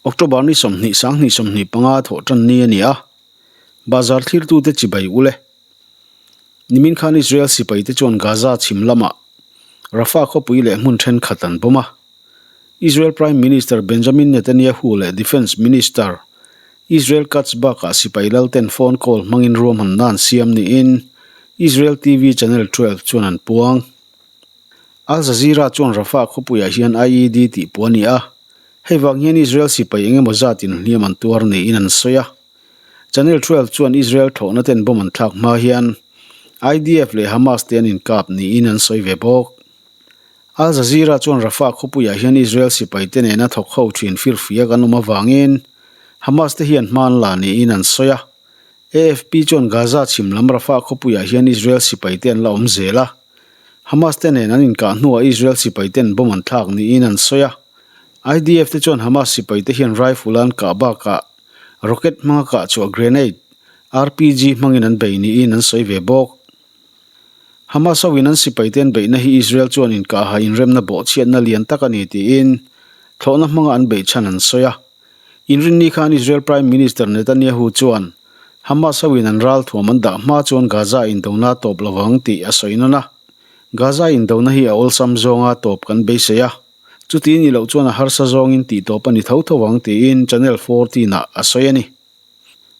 October ni 20 sang hnih 25 thawh tan ni a ni a, bazar thlirtute chibai ule. Nimin khan Israel sipaite chuan Gaza chhim lamah Rafah khawpui leh hmun thenkhat an bawm a. Israel Prime Minister Benjamin Netanyahu leh Defence Minister Israel Katz bakah sipai lalten phone call hmangin ruahmanna an siam niin Israel TV Channel 12 chuan an puang. Al Jazeera chuan Rafah khawpuiah hian IED tih puh a ni a, hei vang hian Israel sipai eng emaw zatin hliam an tuar niin an sawi a. Channel 12 chuan Israel thlawhna ten bomb an thlak hma hian IDF leh Hamas te an inkap niin an sawi ve bawk. Al Jazeera chuan Rafah khawpuiah hian Israel sipai te nena thawk ho thin firfiak an awm avangin Hamas te hian hma an la niin an sawi a. AFP chuan Gaza chhim lam Rafah khawpuiah hian Israel sipai te an la awm zel a. Hamas te nen an inkah hnuah Israel sipai ten bomb an thlak niin an sawi a. IDF te chuan Hamas sipai te hian rifle a an kah bakah rocket hmanga kah chhuah grenade, RPG, hmangin an bei niin an sawi ve bawk. Hamas ho in an sipai te an beihna hi Israel chuan inkaha inremna bawhchhiatna lian tak a ni tiin thlawhna hmanga an beih chhan an sawi a. Inrinni khan Israel Prime Minister Netanyahu chuan Hamas ho in an ralthuam an dah hma chuan Gaza indona a tawp lovang tih a sawi nawn a. Gaza indona hi a awlsam zawnga tawp kan beisei a, chuti ni loh chuan a harsa zawngin tih tawp a ni tho tho ang tiin Channel 14 ah a sawi a ni.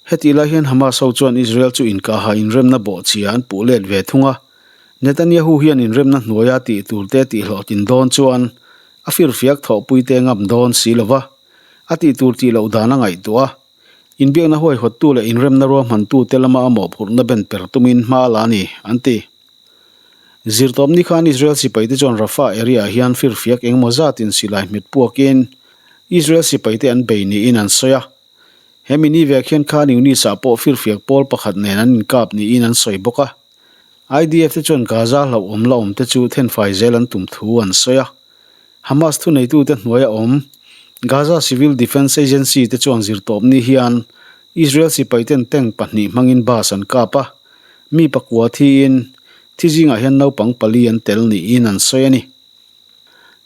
Hetih lai hian Hamas ho chuan Israel chu inkaha inremna bawhchhia an puh let ve thung a, Netanyahu hian inremna hnuaia tih tur te tihhlawhtlin dawn chuan A firfiak thawhpui te ngam dawn si lo va, a tih tur tih loh dan a ngaihtuah a. Inbiakna huaihawttu leh inremna ruahmantu te lama a mawhphurhna ben per tumin hma a la a ni, an ti. Zirtawpni khan Israel sipaite chuan Rafah area ah hian firfiak engemaw zatin silai hmet puakin Israel sipaite an bei niin an sawi a. He mini vek hian Khan Yunis ah pawh firfiak pawl pakhat nen an inkap niin an sawi bawk a. IDF te chuan Gaza hlauhawm la awm te chu thenfai zel an tum thu an sawi a. Hamas thuneitute hnuaia awm Gaza Civil Defence Agency te chuan zirtawpni hian Israel sipaiten tank pahnih hmangin bus an kap a, mi pakua thiin thi zingah hian naupang pali an tel niin an sawi a ni.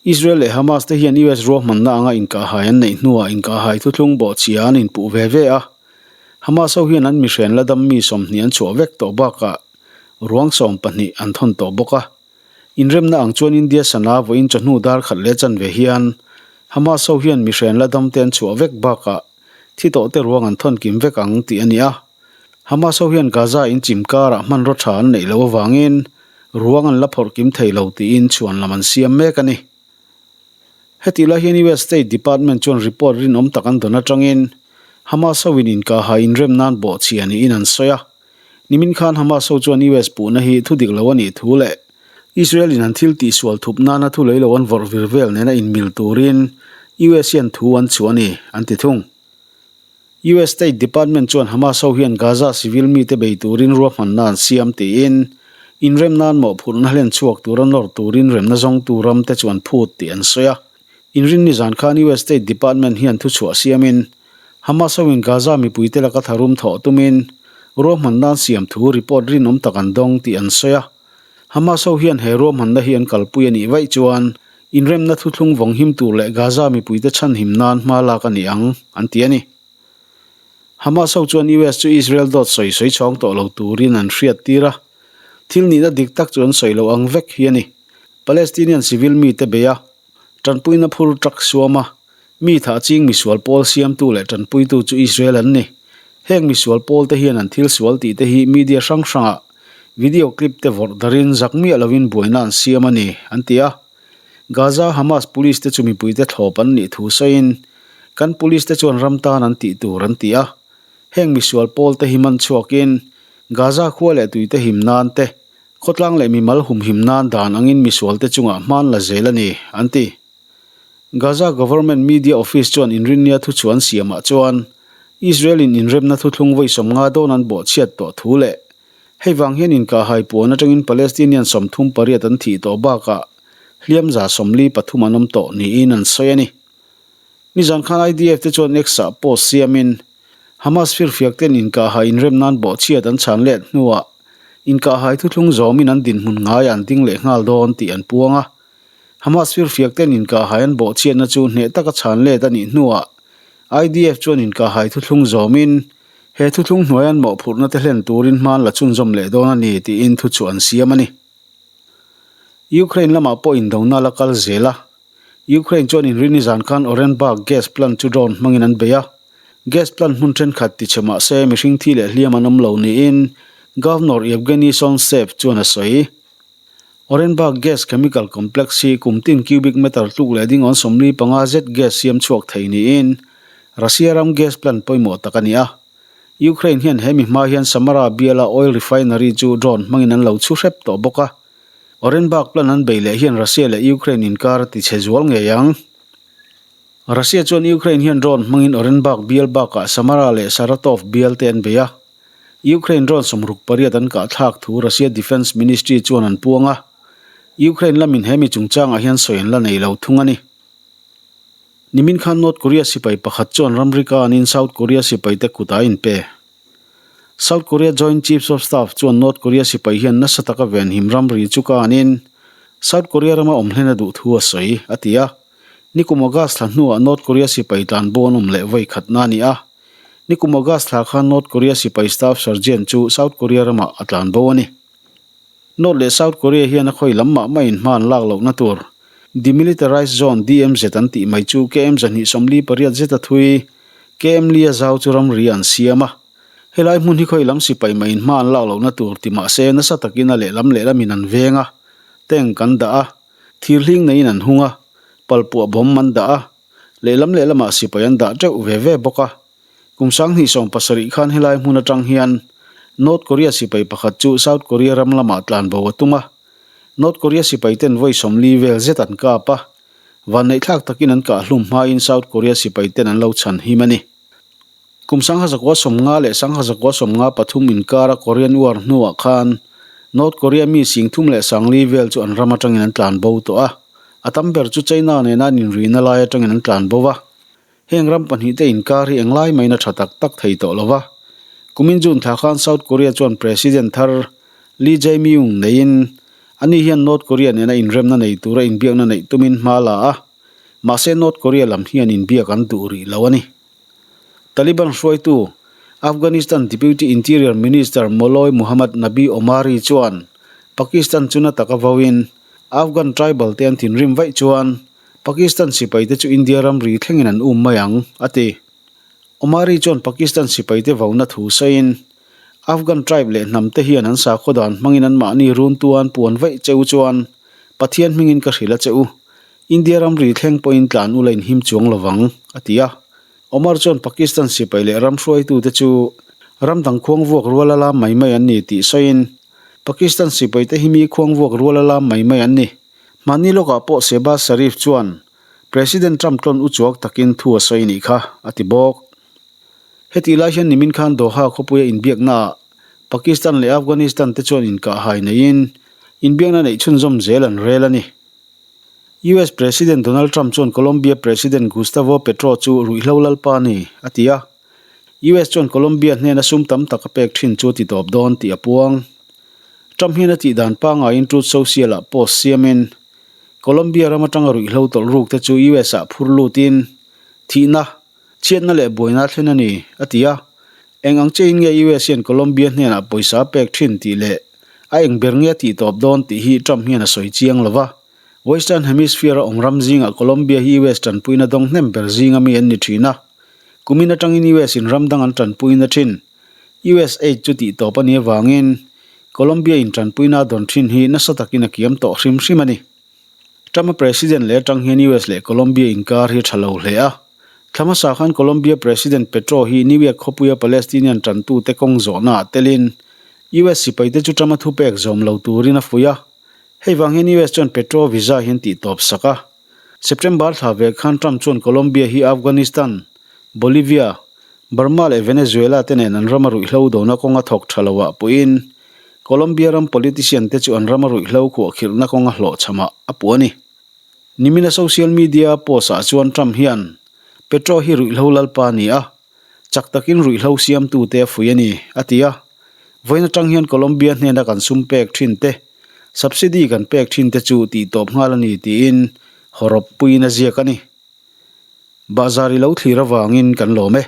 Israel leh Hamas te hian US ruahmanna anga inkahhai an neih hnuah inkahhai thuthlung bawhchhia an inpuh ve ve a. Hamas ho hian an mihren la dam mi 20 an chhuah vek tawh bakah ruang 12 an thawn tawh bawk a. Inremna ang chuan India sana vawiin chawhnu dar khat leh chanve hian Hamas ho hian mihren la dam te an chhuah vek bakah thi tawh te ruang an thawn kim vek ang tih a ni a. Hamas ho hian Gaza in chim karah hmanraw tha an neih loh avangin ruang an la phawrh kim thei lo tiin chhuan lam an siam mek a ni. Hetih lai hian US State Department chuan report rinawm tak an dawn atangin Hamas ho in inkaha inrem nan bawhchhia niin an sawi a. Nimin khan Hamas ho chuan US puhna hi thu dik lo a nih thu leh Israel in an thil tihsual thup nana thu lei lo an vawrh vir vel nena inmil turin US hian thu an chhuah a ni, an ti thung. US State Department chuan Hamas ho hian Gaza civil mite bei turin ruahmanna an siam tiin, inrem nan mawhphurhna hlen chhuak tura nawr turin remna zawngtu ram te chu an phut tih an sawi a. Inrinni zan khan US State Department hian thuchhuah siamin, Hamas hoin Gaza mipuite laka tharum thawh tumin ruahmanna an siam thu report rinawm tak an dawng tih an sawi a. Hamas ho hian he ruahmanna hi an kalpui a nih vaih chuan Inremna thuthlung vawng him tur leh Gaza mipuite chhanhim nan hma lak a ni ang, an ti a ni. Hamas ho chuan US chu Israel dawt sawi sawi chhawng tawh lo turin an hriat tir a, thil nihna dik tak chu an sawi lo ang vek hi a ni. Palestinian civil mite bei a, tanpuina phur truck suam a, mi thah ching misual pawl siamtu leh tanpuitu chu Israel an ni. Heng misual pawl te hian an thil sual tih te hi media hrang hrangah Video clip te vawrh darin zak miah lovin buaina an siam a ni, an ti a. Gaza Hamas police te chu mipuite thlawp an nih thu sawiin, Kan police te chuan ram tan an tih tur an ti a. Heng misual pawl te hi man chhuakin Gaza khua leh tuite him nan te, khawtlang leh mimal humhim nan dan angin misual te chungah hman la zel a ni, an ti. Gaza Government Media Office chuan inrinnia thuchhuan siamah chuan Israel-in inremna thuthlung vawi 50 dawn an bawhchhiat tawh thu leh hei vang hian inkahhai puan atangin Palestinian 38 an thih tawh bakah hliam 43 an awm tawh niin an sawi a ni. Nizan khan IDF te chuan X-ah post siamin Hamas firfiak ten inkahhai inremna'n bawhchhiat an chhan let hnuah inkahhai thuthlung zawmin an dinhmun ngaiah an ding leh nghal dawn tih an puang a. Hamas firfiak ten inkahhai an bawhchhiatna chu hneh taka chhan let a nih hnuah IDF chuan inkahhai thuthlung zawmin, he thuthlung hnuai an mawhphurhna te hlen turin hma an la chhunzawm leh dawn a ni tiin thu chu an siam a ni. Ukraine lamah pawh indona la kal zel a, Ukraine chuan inrini zan khan Orenburg gas plant chu drone hmangin an bei a, gas plant hmun thenkhat tichhe mah se mihring thi leh hliam an awm lo niin Governor Yevgeny Solntsev chuan a sawi. Orenburg Gas Chemical Complex hi kum tin cubic meter tluk leh ding awn 45 zet gas siam chhuak thei niin Russia ram gas plant pawimawh tak a ni a. Ukraine hian he mi hma hian Samara biala oil refinery chu drone hmangin an lo chhu hrep tawh bawk a. Orenburg plant an bei leh hian Russia leh Ukraine inkar a tichhe zual ngei ang. Russia chuan Ukraine hian drone hmangin Orenburg bial bakah Samara leh Saratov bial te an bei a. Ukraine drone 68 an kah thlak thu Russia Defence Ministry chuan an puang a, Ukraine lamin he mi chungchangah hian sawi an la nei lo thung a ni. Nimin khan North Korea sipai pakhat chuan ramri kanin South Korea sipaite kut a inpe. South Korea Joint Chiefs of Staff chuan North Korea sipai hian nasa taka venhim ramri chu kanin South Korea rama awm hlen a duh thu a sawi, a ti a. Nikum August thla hnuah North Korea sipai tlanbo an awm leh vawi khatna a ni a. Nikum August thla khan North Korea sipai staff sergeant chu South Korea ramah a tlan bo a ni. North leh South Korea hian a khawi lam mah mahin hma an lak lohna tur Demilitarized Zone, DMZ, an tih mai chu KM 248 zeta thui, KM li a zau chu ramri an siam a. Helai hmun hi khawi lam sipai mahin hma an lak lohna tur ti mah se nasa takin a lehlam lehlamin an veng a, tank an dah a, thirhling neiin an hung a, palpuah bomb an dah a, Lehlam lehlamah sipai an dah teuh ve ve bawk a. Kum 2017 khan helai hmun atang hian North Korea sipai pakhat chu South Korea ram lamah tlanbo a tum a. North Korea sipai ten vawi 40 vel zet an kap a. Vanneihthlak takin an kah hlum hmain South Korea sipai ten an lo chhan him a ni. Kum 1950 leh 1953 inkara Korean War hnuah khan North Korea mi 34,000 vel chu an ram atangin an tlan bo tawh a, a tam ber chu China nena an inrihna lai atangin an tlan bo va. Heng ram pahnihte inkar hi englai maiin a tha tak tak thei tawh lo va. Kumin June thla khan South Korea chuan President thar Lee Jae-myung neiin ani hian North Korea nena inremna nei tura inbiakna neih tumin hma la a, mahse North Korea lam hian inbiak an duh rih lo a ni. Taliban hruaitu, Afghanistan Deputy Interior Minister Mawlawi Muhammad Nabi Omari chuan Pakistan chu na taka vauin Afghan tribal te an thinrim vaih chuan Pakistan sipai te chu India ramri thlengin an um mai ang, a ti. Omari chuan Pakistan sipai te vauna thu sawiin Afghan tribe leh hnam te hian an sakhaw dan hmangin anmahni runtu an puan vaih che u chuan Pathian hmingin ka hrilh a che u. India ramri thleng pawhin tlan ula inhim chuang lovang, a ti a. Omar chuan Pakistan sipai leh ram hruaitute chu ram dang khuang vuak rual a lam mai mai an ni tih sawiin, Pakistan sipaite hi mi khuang vuak rual a lam mai mai an ni. Hmanni lawkah pawh Shehbaz Sharif chuan President Trump tlawn uchuak takin thu a sawi nih kha, a ti bawk. Hetih lai hian nimin khan Doha khawpuia inbiaknaah Pakistan leh Afghanistan te chuan inkahhai neiin inbiakna neih chhunzawm zel an rel a ni. US President Donald Trump chuan Colombia President Gustavo Petro chu ruihhlo lalpa a ni, a ti a. US chuan Colombia hnena sum tam tak a pek thin chu a ti tawp dawn tih a puang. Trump hian a tih dan pangaiin Truth Social-ah post siamin, Colombia ram atanga ruihhlo tawlh ruk te chu US-ah phur lutin, thihna, chhiatna leh buaina a thlen a ni, a ti a. Eng ang chiahin nge US hian Colombia hnenah pawisa a pek thin tih leh a eng ber nge a tih tawp dawn tih hi Trump hian a sawi chiang lo va. Western Hemisphere-a awm ram zingah Colombia hi US tanpuina dawng hnem ber zinga mi an ni thin a. Kumin atangin US in ram dang an tanpuina thin. US aid chu tih tawp a nih avangin Colombia in tanpuina a dawn thin hi nasa takin a kiam tawh hrim hrim a ni. Trump-a President leh atang hian US leh Colombia inkar hi a tha lo hle a. Thla hmasa khan Colombia President Petro hi New York khawpuia Palestinian tantute kawng zawhnaah telin US sipaite chu Trump-a thupek zawm lo turin a fuih a. Hei vang hian US chuan Petro visa hi an tihtawp sak a. September thla ve khan Trump chuan Colombia hi Afghanistan, Bolivia, Burma leh Venezuela te nen an rama ruihhlo dona kawnga thawk tha loah puiin Colombia ram politician te chu an rama ruihhlo khuahkhirhna kawnga hlawhchhamah a puh a ni. Nimina social media post ah chuan Trump hian Petro hi ruihhlo lalpa a ni a, chak takin ruihhlo siamtute a fuih a ni, a ti a. Vawiin atang hian Colombia hnena kan sum pek thin te, subsidy kan pek thin te chu tihtawp nghal a ni tiin hawrawp puiin a ziak a ni. Bahzar i lo thlir avangin kan lawm e.